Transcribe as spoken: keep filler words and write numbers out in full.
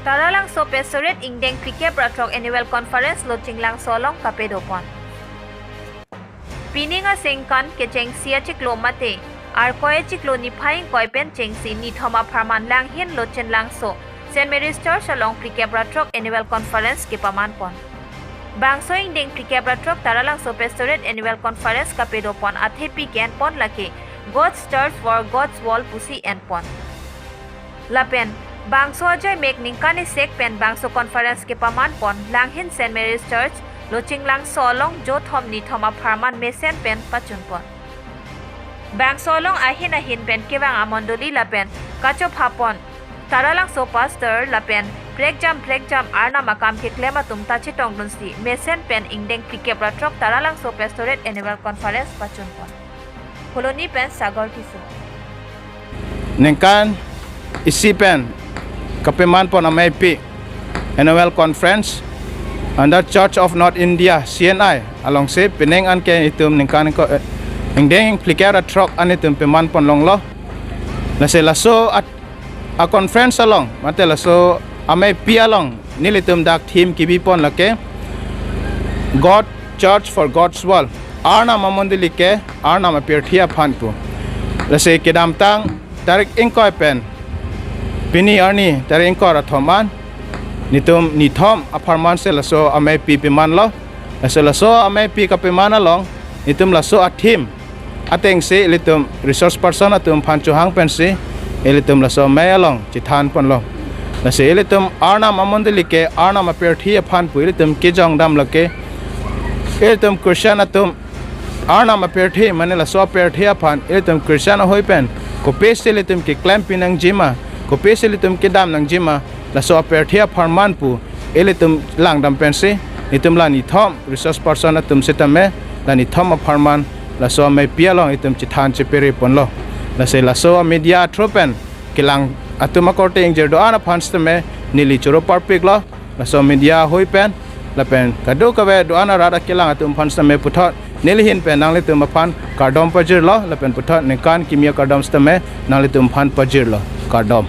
Taralangso Pastorate ingdeng phlikep ra throk annual conference Loching Langso along kapedopon. Pining asengkan kechengsi achiklo mate Arkoi achiklo niphai ingkoi pen chengsi nithom apharman Langhin Loching Langso Saint Mary's Church along phlikep ra throk annual conference kepamanpon. Bangso ingdeng phlikep ra throk Taralangso Pastorate annual conference kapedopon athepi ke-enpon lake God's Church for God's World pusi enpon. Lapen bangso ajoine mek ningkan isek pen bangso conference kepamanpon Langhin Saint Mary's Church Loching Langso along jothom nithom apharman mesen pen pachunpon. Bangso along ahin ahin pen kevang amondoli lapen kachophapon Taralangso pastor lapen prekjam prekjam Arnam akam keklem atum ta chetongdunsi mesen pen ingdeng phlikep ra throk Taralangso Pastorate annual conference pachunpon. Phuloni pen Sagar Tisso. Ningkan isi pen kapemanpon ameipi annual conference under Church of North India, C N I alongsi pining anke itum ningkan ko, eh, ingdeng phlikep ra throk an itum pemanpon longlo. Lasi laso at-, a conference along mate laso ameipi along nelitum dak theme kebipon lake God Church for God's World, Arnam amondoli ke Arnam apirthe aphan pu. Lasi kedamtang tarik ingkoi pen pini arni tarik ingkoi ra thom an nelitum nithom apharman si laso ameipi pemanlo. Lasi laso ameipi kapeman along nelitum laso a theme atengsi ilitum resource person atum aphan chohang pensi ilitum laso amei along chethanponlo. Lasi ilitum Arnam amondoli ke Arnam apirthe aphan pu ilitum kejongdam lake ilitum Christian atum Arnam apirthe mane laso apirthe aphan ilitum Christian ahoi pen kopisi ilitum keklem pinangjima, kopisi ilitum kedam nangjima, laso apirthe apharman pu ilitum langdam pensi itum la nithom resource person atum sitame la nithom apharman laso ameipi along itum chethan chepereponlo. Lasi laso media through pen kelang atum akorte ingjir do-an aphan sitame neli choro parpiklo. Laso media ahoi pen lapen kadokave do-an arat akelang atum aphan sitame puthot neli ahin pen nanglitum aphan kardom pajirlo lapen puthot ningkan kimi akardom sitame nanglitum aphan pajirlo. Kardom.